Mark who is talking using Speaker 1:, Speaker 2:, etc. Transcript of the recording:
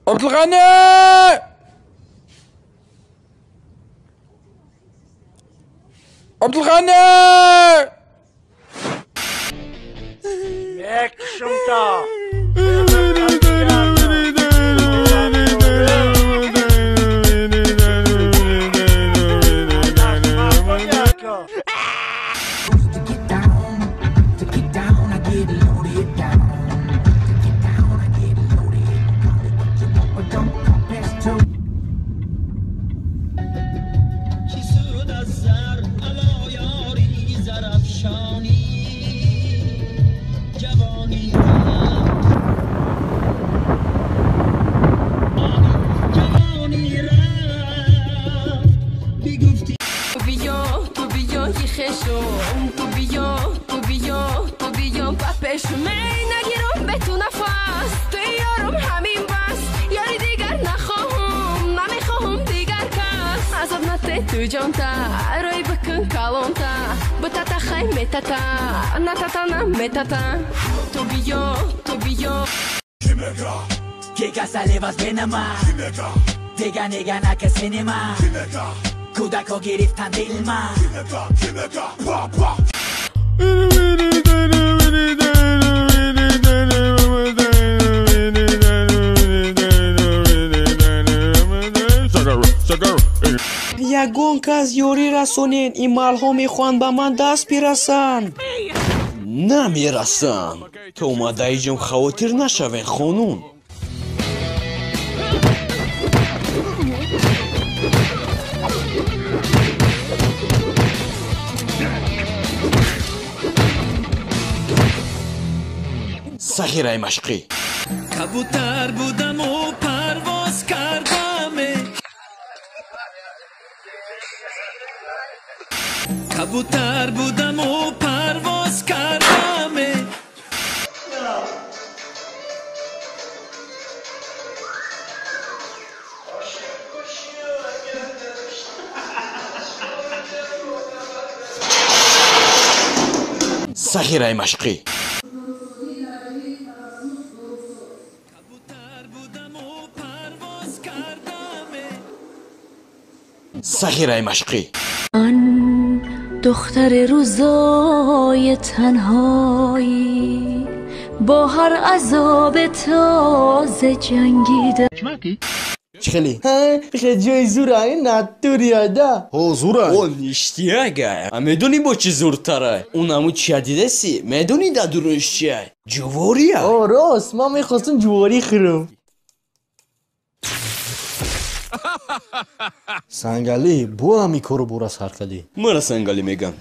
Speaker 1: عبد الغني عبد الغني
Speaker 2: ياك شمطة.
Speaker 3: Ягон кас ёрӣ расонед, ин малҳо мехоҳанд ба ман даст бирасанд.
Speaker 4: Намерасанд. То омадаиҷон хавотир нашавед, хонум. Сахираи машқӣ.
Speaker 5: Кабутар будаму парвоз кардаме. Кабутар будаму парвоз кардаме.
Speaker 4: Сахираи машқӣ. Сахираи машқӣ.
Speaker 6: Ман духтари рӯзои танҳоӣ бо ҳар азоби тоза ҷангида.
Speaker 4: Чӣ хеле?
Speaker 3: Хеле ҷои зура, ин натурияда.
Speaker 7: Ҳо, зура.
Speaker 4: О, ништиага. А медонӣ бо чӣ зуртара? Он ҳамун чия дидаси? Медонӣ дар дурӯш чия? Ҷувория.
Speaker 3: О, рост, ман мехостам ҷуворӣ хӯрам.
Speaker 7: Сангалӣ, бо ҳамин кору бора сар кардӣ.
Speaker 4: Мара Сангалӣ мегам.